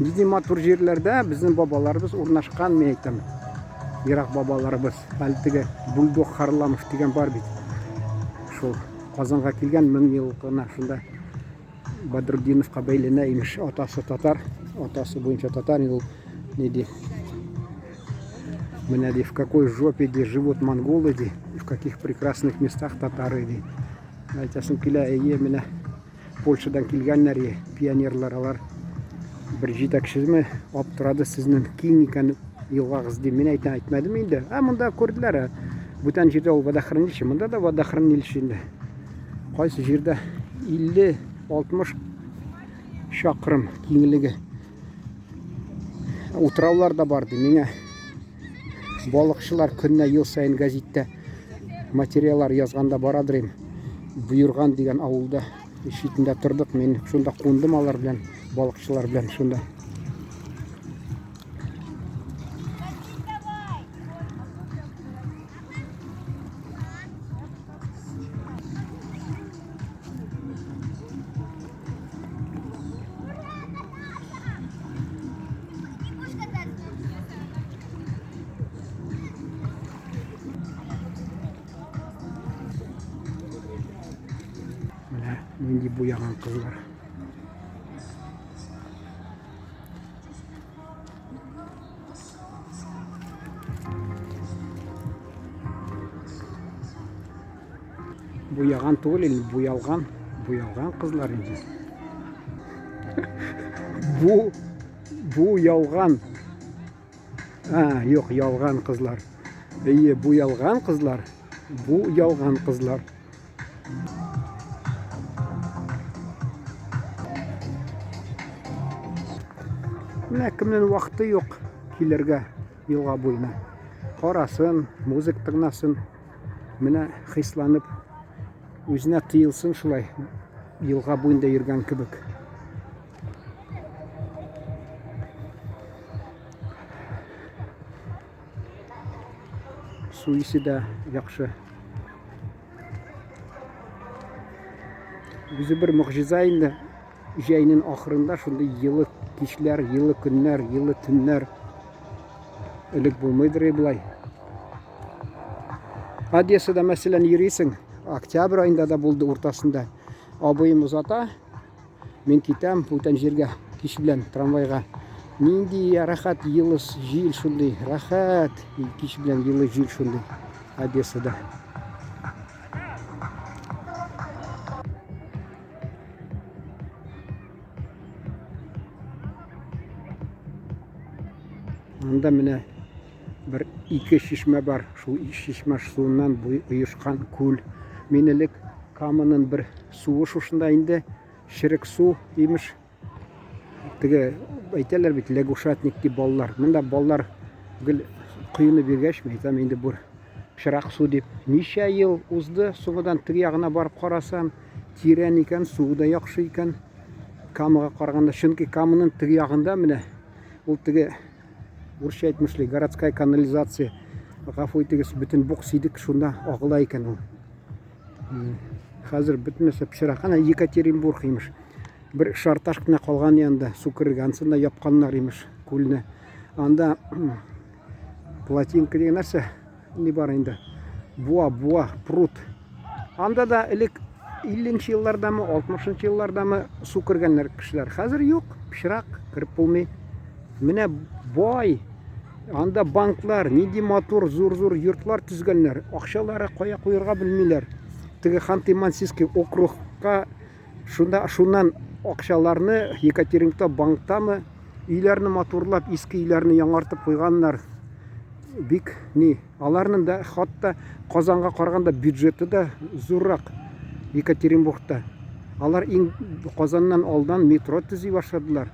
Нинди матур җирләрдә безнең бабаларыбыз урнашкан, мин әйтәм. Ерак бабаларыбыз. Әле теге Бульдог Харламов дигән бар бит. Шул Казанга килгән 1000 ел гына шунда Бадрудиновка бәйләнә имеш. Атасы татар, атасы буенча татар инде ул ни ди. Менә ди, в какой жопе ди живут монголы ди, в каких прекрасных местах татары ди. Әйтәсем килә, әйе, менә Польшадан килгәннәр, пионерлар алар. Бер җитәкчеме аптырады сезнең киң икән елгагыз дип. Мин әйтә әйтмәдем инде. Ә монда күрделәр. Бүтән җирдә ул водохранилище, монда да водохранилище инде. Кайсы җирдә 50-60 чакрым киңлеге. Утраулар да бар ди. Миңа балыкчылар көненә ел саен гәзиттә материаллар язганда барадыр им. Боерган дигән авылда читендә тордык. Мин шунда кундым алар белән, балыкчылар белән шунда. Менә нинди буяган кызлар. Буяган түгел инде, буялган, буялган кызлар инде. Бу бу ялган. А, юк, ялган кызлар. Әйе, бу ялган кызлар. Бу ялган кызлар. Менә кемнең вакыты юк килергә елга буена. Карасын, музык тыңласын. Менә хисланып үзенә тыелсын шулай елга буенда йөргән кебек. Су исе дә яхшы. Үзе бер могҗиза инде. Җәйнең ахырында шундый елы кичләр, елы көннәр, елы төннәр. Элек булмыйдыр болай. Одессада, мәсәлән, йөрисең, октябрь аенда да булды уртасында. Абыем озата, мин китәм бүтән җиргә, кич белән трамвайга. Нинди рәхәт елы җил шундый, рәхәт кич белән елы җил шундый Одессада. Анда менә бер ике чишмә бар. Шул чишмә суыннан оешкан күл. Мин элек Каманың бер суы шушында инде черек су имеш. Теге әйтәләр бит лягушатник дип балалар. Монда балалар гел коены биргәч, мин әйтәм инде бу пычрак су дип. Ничә ел узды, соңыдан теге ягына барып карасам, тирән икән, суы да яхшы икән. Камага караганда, чөнки Каманың теге ягында менә ул теге урысча әйтмешли, городская канализация. Гафу итегез, бөтен бук сидек шунда агыла икән ул. Хәзер бөтен нәрсә пычрак. Әнә Екатеринбург имеш. Бер шарташ кына калган янда су керергә. Ансын да япканнар имеш күлне. Анда плотинка дигән нәрсә ни бар инде. Буа, буа, пруд. Анда да элек 50 нче еллардамы, 60 нчы еллардамы су кергәннәр кешеләр. Хәзер юк, пычрак, кереп булмый. Менә бай, анда банклар, нинди матур, зур-зур йортлар төзгәннәр. Акчалары кая куярга белмиләр. Теге Ханты-Мансийский округка шунда шуннан акчаларны Екатеринбургта банктамы өйләрне матурлап, иске өйләрне яңартып куйганнар. Бик ни Аларның да хатта Казанга караганда бюджеты да зуррак Екатеринбургта. Алар иң Казаннан алдан метро төзи башладылар.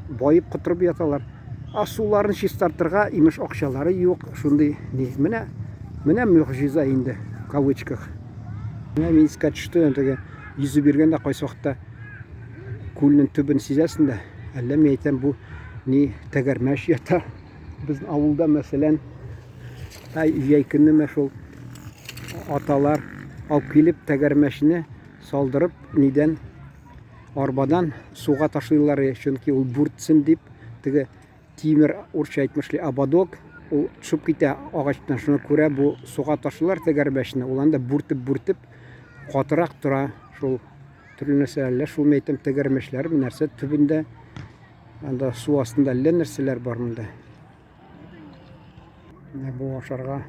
Баеп котырып яталар. А суларын чистартырга имеш акчалары юк. Шундый ни. Менә менә могҗиза инде в кавычках. Менә мин искә төште, теге йөзеп йөргәндә кайсы вакытта күлнең төбен сизәсең дә, әллә мин әйтәм бу ни тәгәрмәч ята. Безнең авылда, мәсәлән, әй, җәй көнне менә шул аталар алып килеп тәгәрмәчне салдырып нидән арбадан суга ташлыйлар, чөнки ул бүртсен дип Теге тимер, урча әйтмешли, ободок, ул төшеп китә агачтан. Шуңа күрә бу суга ташлыйлар тәгәрмәчне, ул анда бүртеп-бүртеп катырак тора. Шул төрле нәрсә, әллә шул мәйтәм тәгәрмәчләр, нәрсә төбендә, анда су астында әллә нәрсәләр бар монда. Менә бу ашарга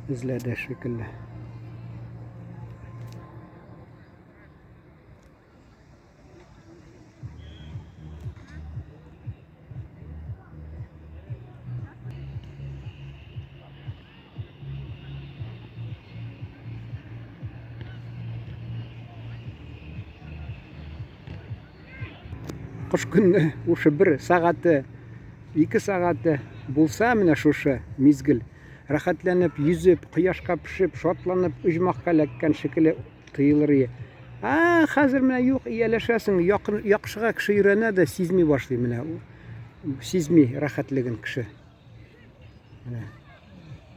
эзләде шикелле. Кыш көнне шушы бер сәгате, ике сәгате булса менә шушы мизгел, рәхәтләнеп, йөзеп, кояшка пешеп, шатланып, оҗмахка эләккән шикелле тоелыр ие. А, хәзер менә юк, ияләшәсең, якын, яхшыга кеше өйрәнә дә сизми башлый менә. Сизми рәхәтлеген кеше. Менә.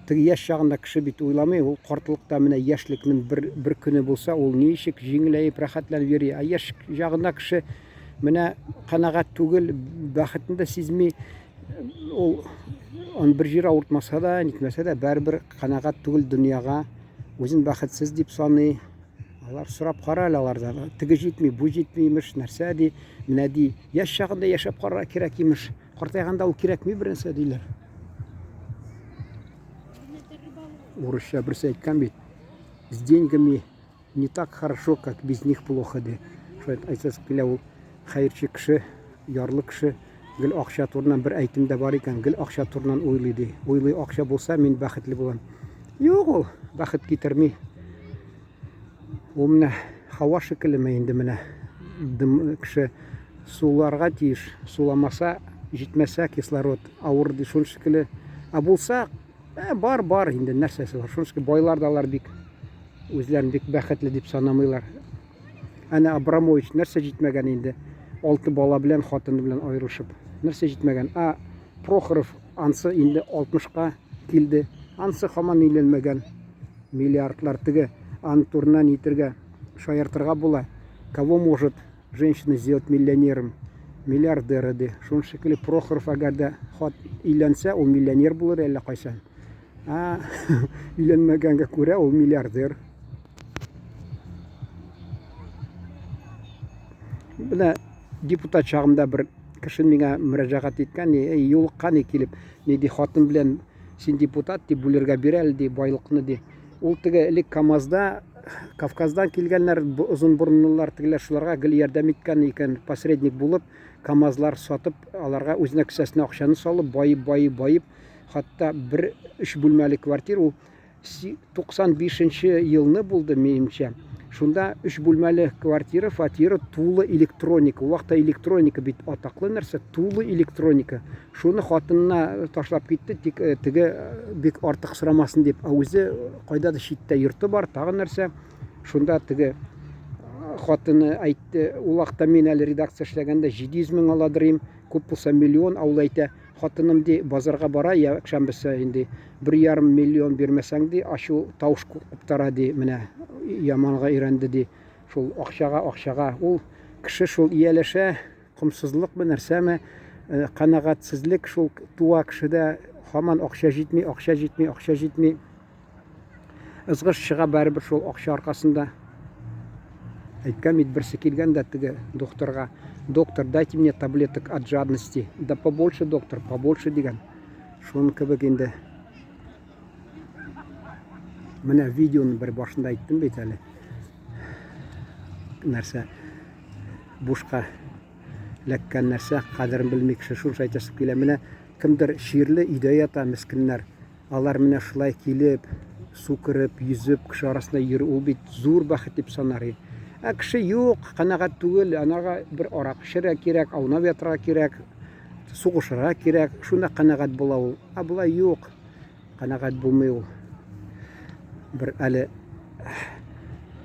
Теге яшь чагында кеше бит уйламый, ул картлыкта менә яшьлекнең бер, бер көне булса, ул ничек җиңеләеп, рәхәтләнеп йөри. Ә яшь чагында кеше менә канәгать түгел, бәхетен дә сизми. Ул аны бер җир авыртмаса да, нитмәсә дә, барыбер канәгать түгел дөньяга, үзен бәхетсез дип саный. Алар сорап кара әле алардан. Теге җитми, бу җитми имеш, нәрсә ди, менә ди. Яшь чагында яшәп карарга кирәк имеш. Картайганда ул кирәкми бер нәрсә диләр. Урысча берсе әйткән бит. С деньгами не так хорошо, как без них плохо ди. Шулай әйтәсе килә ул хәерче кеше, ярлы кеше гел акча турыннан бер әйтем дә бар икән, гел акча турыннан уйлый ди. Уйлый акча булса, мин бәхетле булам. Юк ул, бәхет китерми. Ул менә һава шикеллеме инде менә дым кеше суларга тиеш. Суламаса, җитмәсә кислород авыр ди шул шикелле. Ә булса, ә, бар, бар инде нәрсәсе бар. Шул шикелле байлар да алар бик үзләрен бик бәхетле дип санамыйлар. Әнә Абрамович нәрсә җитмәгән инде? Алты бала белән хатыны белән аерылышып. Нәрсә җитмәгән? А Прохоров ансы инде 60-ка килде. Ансы һаман өйләнмәгән. Миллиардлар теге аны турыннан итергә, шаяртырга була. Кого может женщина сделать миллионером? Миллиардера ди. Шуның шикелле Прохоров әгәр дә хат өйләнсә, ул миллионер булыр әллә кайчан. А өйләнмәгәнгә күрә ул миллиардер. Менә депутат чагымда бер кеше миңа мөрәҗәгать иткән, эй, юлыккан килеп, ни ди, хатын белән син депутат дип бүлергә бир әле ди, байлыкны ди. Ул теге элек КАМАЗда Кавказдан килгәннәр, озын борынлылар, тегеләр шуларга гел ярдәм иткән икән, посредник булып, КАМАЗлар сатып, аларга үзенә кесәсенә акчаны салып, баеп, баеп, баеп, хатта бер өч бүлмәле квартира ул 95 нче елны булды, минемчә. Шунда өч бүлмәле квартира, фатира тулы электроника. Ул вакытта электроника бит атаклы нәрсә, тулы электроника. Шуны хатынына ташлап китте, тик э, теге э, бик артык сорамасын дип. Ә үзе кайдадыр читтә йорты бар, тагын нәрсә. Шунда теге э, хатыны әйтте, ул вакытта мин әле редакция эшләгәндә 700 мең аладыр идем, күп булса миллион, ә ул әйтә, Хатыным, ди, базарга бара, якшәмбесе инде, 1,5 миллион бирмәсәң, ди, ачу тавыш куптара, ди, менә яманга өйрәнде, ди, шул акчага, акчага. Ул кеше шул ияләшә, комсызлыкмы, нәрсәме, э, канәгатьсезлек шул туа кешедә, һаман акча җитми, акча җитми, акча җитми. Ызгыш чыга барыбер шул акча аркасында. Әйткән бит, берсе килгән дә теге докторга, доктор, дайте мне таблеток от жадности. Да побольше, доктор, побольше дигән. Шуның кебек инде. Менә видеоны бер башында әйттем бит әле. Нәрсә бушка ләккән нәрсә, кадерен белми кеше шунша әйтәсе килә. Менә кемдер чирле өйдә ята, мескеннәр. Алар менә шулай килеп, су кереп, йөзеп, кеше арасында йөрү, ул бит зур бәхет дип санар идем. Ә кеше юк, канәгать түгел, анарга бер аракы эчәргә кирәк, аунап ятырга кирәк, сугышырга кирәк, шунда канәгать була ул. Ә болай юк, канәгать булмый ул. Бер әле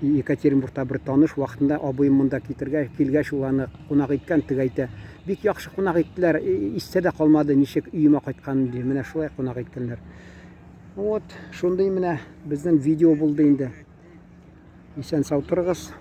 Екатеринбургта бер таныш вакытында абыем монда китергә килгәч, ул аны кунак иткән, теге әйтә, бик яхшы кунак иттеләр, истә дә калмады, ничек өемә кайтканым ди. Менә шулай кунак иткәннәр. Вот, шундый менә безнең видео булды инде. Исән сау торыгыз.